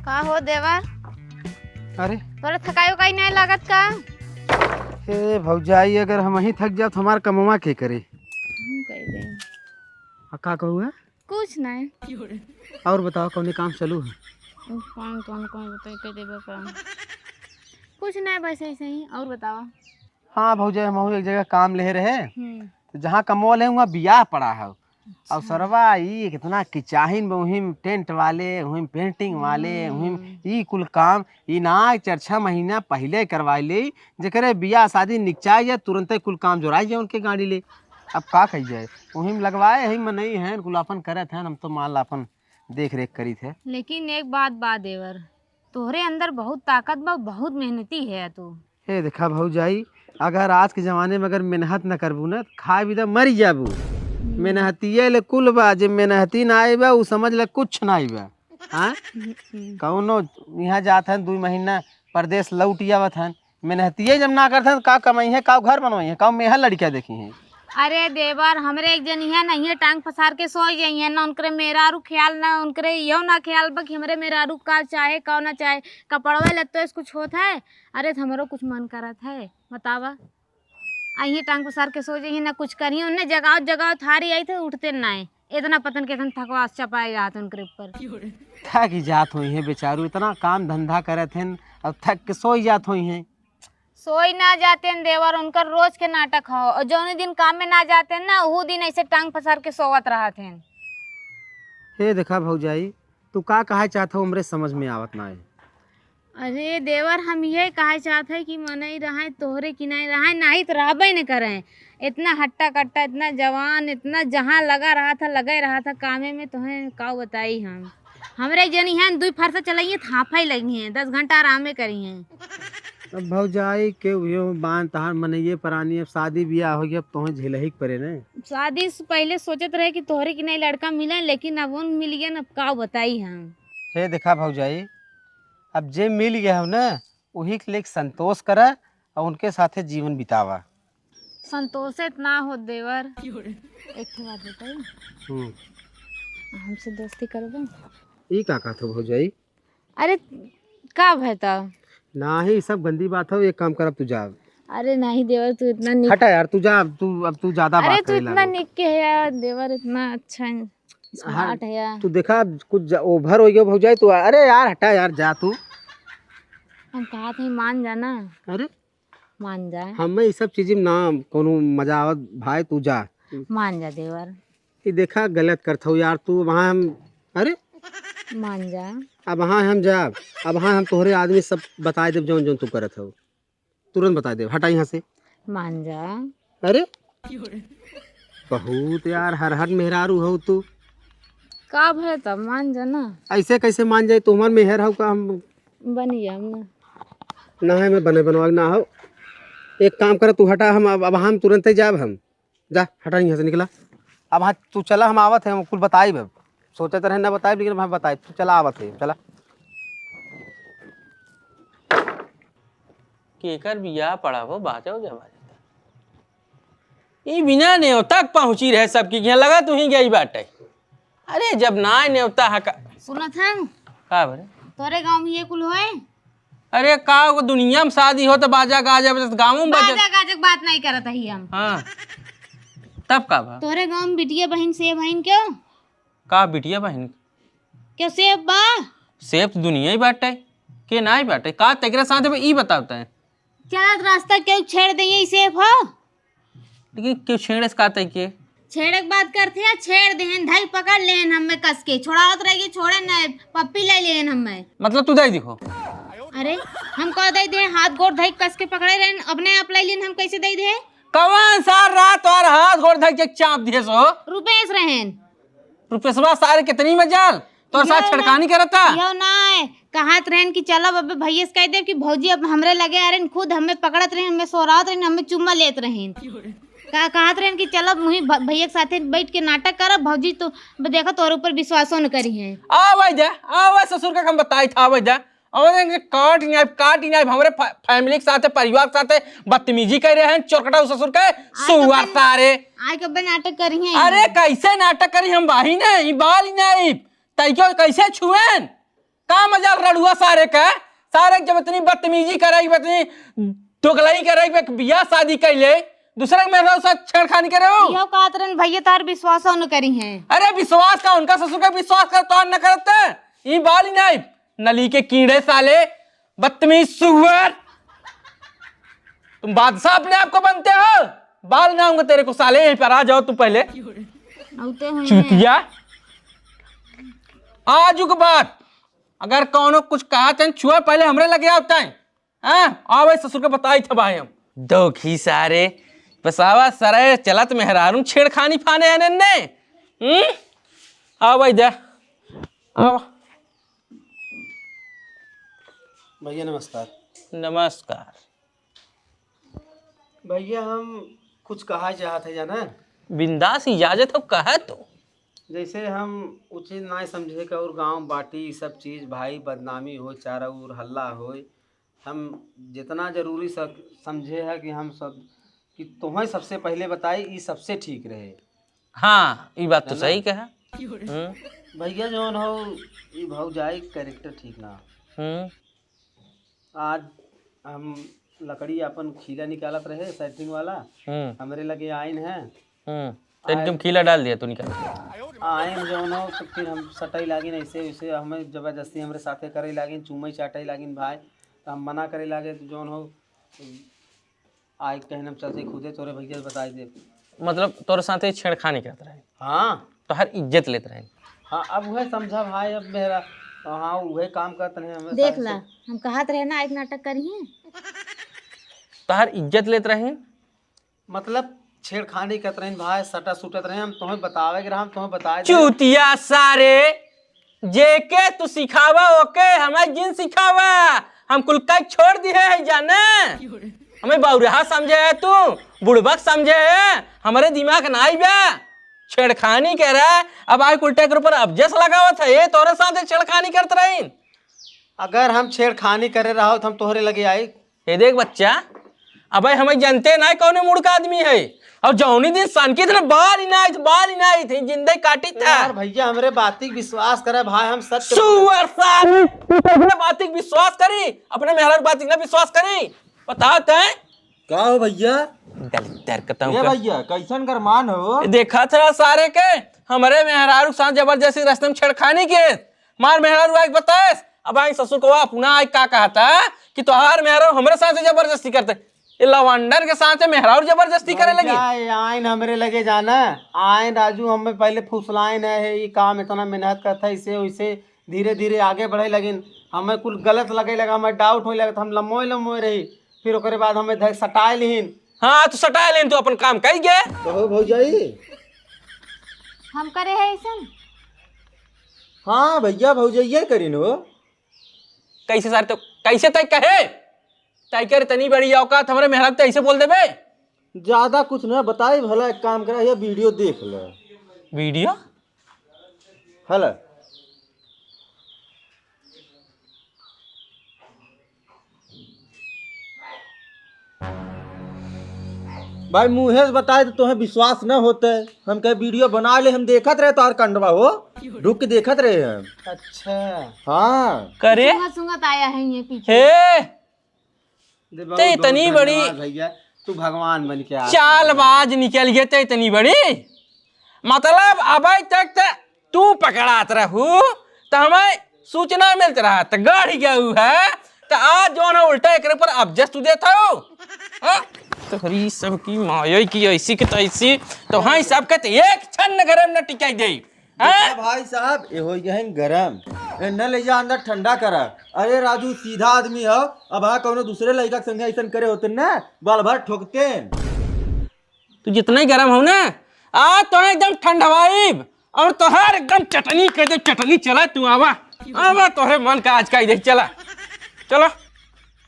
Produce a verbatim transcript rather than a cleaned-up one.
का हो देवर? अरे। तोरा थकाई उकाई नहीं लागत का? हे भौजाई, अगर हमहीं थक जाब तो हमार कमवा के करे? हम कह दे। आ, का कहू है? कुछ नहीं। और बताओ, कौने काम चालू है? कौन, कौन, कौन बताई, कह देबे का? कुछ नहीं, बस ऐसे ही। और बताओ। हाँ भौजाई, हमहू एक जगह काम लेहे रहे, हम्म। तो जहाँ कमवा ले, वहाँ बियाह पड़ा है। और अच्छा। सरवा ई कितना किचाहिन बा, उहिम टेंट वाले, उहिम पेंटिंग वाले, उहिम हम्म। ई कुल काम, ई ना चार छह महीना पहिले करवाई ले, जेकरे बियाह शादी निकचाई जाए, तुरंते कुल काम जोराई जाए उनके गाड़ी ले। अब का कही जाए, उहिम लगवाए, यही मनई हैं, कुल आपन करत हैं, हम तो मान ला आपन देख रेख करीत है। लेकिन एक बात बा देवर, तोहरे अंदर बहुत ताकत बा, बहुत मेहनती है तू। हे देखा भौजाई, अगर आज के जमाने में अगर मेहनत न करबू ना, तो खाए बिदा मरी जाबू। हम्म। मेहनतिये ले कुल बा, जे मेहनती ना आइबा, उ समझ ले कुछ ना आइबा। हाँ? हम्म। कौनो यहाँ जात हन, दुई महीना परदेस लौटि आवत हन, मेहनतिये जब ना करत हन, तो का कमाई है, का घर बनवाई है, का मेहर लड़किया देखी है? अरे देवर, हमरे एक जनी है ना, ये टांग पसार के सोई जाई है ना, उनकरे मेहरारू ख्याल ना, उनकरे इहो ना ख्याल बा कि हमरे मेहरारू का चाहे, का ना चाहे, कपड़वे लत्तो से कुछ होत है। अरे, तो हमरो कुछ मन करत है, बतावा। आ ये टांग पसार के सो जाई है ना, कुछ करी, उन्हें जगाओ, जगाओ, थारी आई थे, उठते ना है। इतना पतन के तन थकवा चपाए जात उनकरे ऊपर। थक ही जात होई है बेचारू, इतना काम धंधा करत हैं, अब थक के सोई जात होई हैं। सोई ना जाते हैं देवर, उनकर रोज के नाटक हो। और जौने दिन काम में ना जाते हैं ना, वो दिन ऐसे टांग पसार के सोवत रहत हैं। हे देखा भौजाई, तू का कहे चाहत हो, हमरे समझ में आवत ना है। अरे देवर, हम ये कहे चाहत है कि मनई रहे तोहरे किनारे रहे, नाही तो रहबे न करे। इतना हट्टा कट्टा, इतना जवान, इतना जहाँ लगा रहा था, लगे रहा था कामे में, तोहे का बताई हम। हमरे जनी हैं, दुई फरसा चलाइए, थाफा ही लगी हैं, दस घंटा आरामे करी हैं। अब भौजाई के उहे बान तहार मनइये परानी, अब शादी बियाह हो गया, अब तोहे झेलही के परे ने। शादी से पहले सोचत रहे कि तोहरे किनारे लड़का मिले, लेकिन अब उन मिल गया, अब का बताई हम। हे देखा भौजाई, अब जे मिल गया हो ना, वही के लेके संतोष करा और उनके साथे जीवन बितावा। संतोषे त ना हो देवर। एक ठे बात बताई। हम्म। हमसे दोस्ती करबे? ई का कहत हो भौजाई? अरे, का भय त? नाही, ई सब गंदी बात हो, एक काम कर, अब तू जा। अरे नाही देवर, तू इतना निक हटा यार, तू जा, अब तू, अब तू ज्यादा अरे, बात तू करे इतना लागो। निक के है यार, देवर इतना अच्छा है, हाँ, smart है यार। तू देखा, कुछ जा, over हो गया भौजाई, तू, अरे यार, हटा यार, जा तू। हम कहा थे, मान जाना। अरे, मान जा। हमें ई सब चीज में ना कोनो मजा आवत, भाई, तू जा। मान जा देवर। ई देखा, गलत करत हो यार तू, वहाँ हम, अरे, मान जा। अब वहाँ हम जाब, अब वहाँ हम तोहरे आदमी सब बताए देब, जौन जौन तू करत हो, तुरंत बताए देब, हटा यहाँ से। मान जा। अरे, बहुत यार, हर हर मेहरारू हो तू। का भय तब, मान जा ना। ऐसे कैसे मान जाए, तू हमार मेहर हो का? हम बन जाम ना। ना है, मैं बने बनवा ना हो। एक काम कर, तू हटा, हम अब, अब हम तुरंत ही जाब हम। जा, हटा यहाँ से, निकला। अब हाँ, तू चला, हम आवत है, हम कुल बताइब अब। सोचत रहे ना बताइब, लेकिन अब हम बताइब। तू चला, आवत है, चला। केकर बियाह पड़ा हो, बाजा उजा बाजता। ई बिना नेवता के पहुँची रहे सबकी, यहाँ लगा तू ही गई बाटे। अरे, जब ना आए नेवता हा का। सुनत हन? का बरे? तोरे गाँव में ये कुल होए? अरे, का हो, दुनिया में शादी हो तो बाजा गाजा बजत, गाँव में बाजा। बाजा गाजा के बात नहीं करत हई हम। हाँ। तब का बा? तोरे गाँव में बिटिया बहिन से बहिन क्यों? का बिटिया बहिन? क्यों सेफ बा? सेफ तो दुनिया ही बाटे। के नाही बाटे? का तेकरे साथ में ई बतावता है? चलत रास्ता क्यों छेड़ दे, यही सेफ हो? लेकिन क्यों छेड़े से का तय के? छेड़े के बात करते हैं, छेड़ देहन, धई पकड़ लेहन हमें कस के, छोड़ावत रह गई, छोड़े न, पप्पी ले लेहन हमें। मतलब तू दे दिहो? अरे, हम कह दे दे, हाथ गोड़ धई कस के पकड़े रहन, अपने आप ले लेहन, हम कैसे दे दे? कवन सार रात और हाथ गोड़ धई के चाप दिए सो? रुपेश रहन। रुपेशवा सारे कितनी मजाल, तोर साथ यो ना, छेड़खानी करता। यो ना है, कहत रहन कि चलब अबे भैया से कह देब कि भौजी अब हमरे लगे आ रहन, खुद हमें पकड़त रहन, हमें सोरावत रहन, हमें चुम्मा लेत रहन। का कहत रहन कि चलब मुही भ-, भैया के साथे बैठ के नाटक करब, भौजी तो ब-, देखा तोरे ऊपर विश्वासो न करी है। आवे दे, आवे ससुर का हम बताई था, आवे दे। और ये काट नहीं आए, काट नहीं आए, हमरे फै-, family के साथे, परिवार के साथे बदतमीजी कर रहे हैं, चोरकटा ससुर के, आज तो सुअर बन-, सारे। आज के बन नाटक करी हैं। अरे कैसे नाटक करी हम बाही नहीं, ई बाल ही नहीं, तई क्यों कैसे छुएन? का मजाल रड़ुआ सारे का? सारे जब इतनी बदतमीजी करे, इतनी दोगलई करे, एक बियाह शादी कइले, दूसरे के मेहरारू साथ छेड़खानी करे हो? इहो कहत रहन भैया तोहार विश्वासो न करी हैं। अरे विश्वास का, उनका ससुर का विश्वास कर, तोहार न करत। ई बाल ही नहीं, नली के कीड़े साले, बदतमीज सुअर। तुम बादशाह अपने आप को बनते हो? बाल ना होंगे तेरे को साले, यहीं पर आ जाओ तुम पहले। आउते हुए हैं। चूतिया। आजू के बाद अगर कौनो कुछ कहा तन छुआ, पहले हमरे लगे आवता है। हाँ, आवे ससुर के बताई था भाई हम। दोखी सारे, बसावा सरे चलत मेहरारू छेड़खानी फाने आने ने। हम्म? आवे जा। आवा। भैया नमस्कार। नमस्कार। भैया हम कुछ कहा चाहत है जाना। बिंदास इजाजत हो, कहा तो। जैसे हम उचित ना समझे कि और गांव बाटी, ई सब चीज भाई बदनामी होय, चारों ओर हल्ला होय। हम जितना जरूरी स-, समझे है कि हम सब, कि तुम्हें सबसे पहले बताई, ई सबसे ठीक रहे। हाँ, ई बात तो है ना? सही कहा। हम्म। भैया जौन हो, ई भौजाई के character ठीक ना। हम्म। आज हम लकड़ी अपन खीला निकालत रहे, setting वाला, हम्म। हमरे लगे आइन है। हम्म। तो आए- तुम खीला डाल दिया, तू निकाल। आइन जौन हो, तो फिर हम सटाई लागिन ऐसे वैसे, हमें जबरदस्ती हमरे साथे करे लागिन, चूमई चाटई लागिन भाई, तो हम मना करे लागे, तो जौन हो, आइ कहन हम चलते खुदे तोरे भैया से बताई दे। मतलब तोरे साथे छेड़खानी करत रहे? हाँ। तोहार इज्जत लेत रहे? हाँ, अब उहे समझा भाई, अब मेरा, हाँ, उहे काम करत रहे, हमें देख साथ ला, से हम कहत रहे ना, एक नाटक करिहे। तोहार इज्जत लेत रहे? मतलब छेड़खानी करत रहे भाई, सटा सुटत रहे, हम तुम्हें बतावे के रहा, हम तुम्हें बताए दे। चूतिया सारे, जेके तू सिखावा ओके हमें जिन सिखावा। हम कुल का छोड़ दिहे है जाने। हमें बौरहा समझे है तू, बुड़बक समझे है, हमरे दिमाग ना आई बे। छेड़खानी करे, अब आइ कुल टेकर पर अब जस लगावत है, ये तोरे साथ छेड़खानी करत रही। अगर हम छेड़खानी करे रहो तो हम तोहरे लगे आई। हे देख बच्चा, अबे हमें जनते नाहीं कौने मूड का आदमी है। और जौनी दिन सनकी थे ना, बाल ही नाहीं थे, बाल ही नाहीं थे, जिंदे काटी था। यार भैया, हमरे बाती के विश्वास करे भाई, हम सत्य सुअर सारे, तू तो अपने बाती के विश्वास करी, अपने मेहरा के बाती के ना विश्वास करी। बताओ तैं। का हो भैया? दलिद्दर कतहूँ ये का। भैया, कैसन गरमान हो? देखा था सारे के, हमरे मेहरारू के साथ जबरदस्ती रस्ते में छेड़खानी के। मार मेहरारू आइके बताएस, अब आई ससुर को अपना आई का कहता कि तोहार मेहरारू हमरे साथ जबरदस्ती करते। ये लवंडर के साथ मेहरारू जबरदस्ती करे लगी। भैया, ये आइन हमरे लगे जाना, आइन राजू हमें पहले फुसलाइन है, ये काम इतना मेहनत करता है, इसे वैसे धीरे धीरे आगे बढ़े लगिन। हमें कुल गलत लगे लगा, हमें doubt होए लगा, तो हम लम्बोए लम्बोए रही, फिर ओकरे बाद हमें धर सटाए लिहिन। हाँ, तो सटाए लिहिन, तू अपन काम कई गे। कहो भौजाई। हम करे है ऐसन? हाँ भैया, भौजाइये करिन हो। कैसे सारे तो, कैसे तय कहे? तय करे तनी बड़ी औकात, हमरे मेहरा तो ऐसे बोल देबे। ज्यादा कुछ ना बताई, भला एक काम करा, ये video देख ले। Video? हेलो। भाई, मुँहे से बताए तो तोहे विश्वास न होते। हम कहे video बना ले, हम देखत रहे तोहार कंडवा हो, ढुक के देखत रहे हम। अच्छा। हाँ। करे? सूंघत सूंघत आया है ये पीछे। हे, दे बाबू, ते बहुत इतनी बड़ी धन्यवाद भैया, तू भगवान बन के आ। चालबाज निकल गए, ते इतनी बड़ी। मतलब, अबे तक ते तू पकड़ात रहू, त हमें सूचना मिलत रहा, त गढ़ गऊ है, त आज जौन है उल्टा एकरे पर अब जस तू देत हो। हाँ? तोहरी सबकी मायई की ऐसी के तैसी, तो हाँ, सबके त एक छन गरम न टिकाई दे। देखा हाँ? भाई साहब, ये हो गए हैं गरम। ए, न ले जा अंदर ठंडा करा। अरे राजू, सीधा आदमी हो। अब हाँ, कौनो दूसरे लड़का के संगे ऐसन करे होते ना, बाल भर ठोकते। तू जितना ही गरम हो ना, आज तो एकदम ठंडवाइब और तोहार एकदम चटनी कर दे, चटनी। चला तू आवा, आवा, तोहरे मन का आज का ही दे, चला, चलो।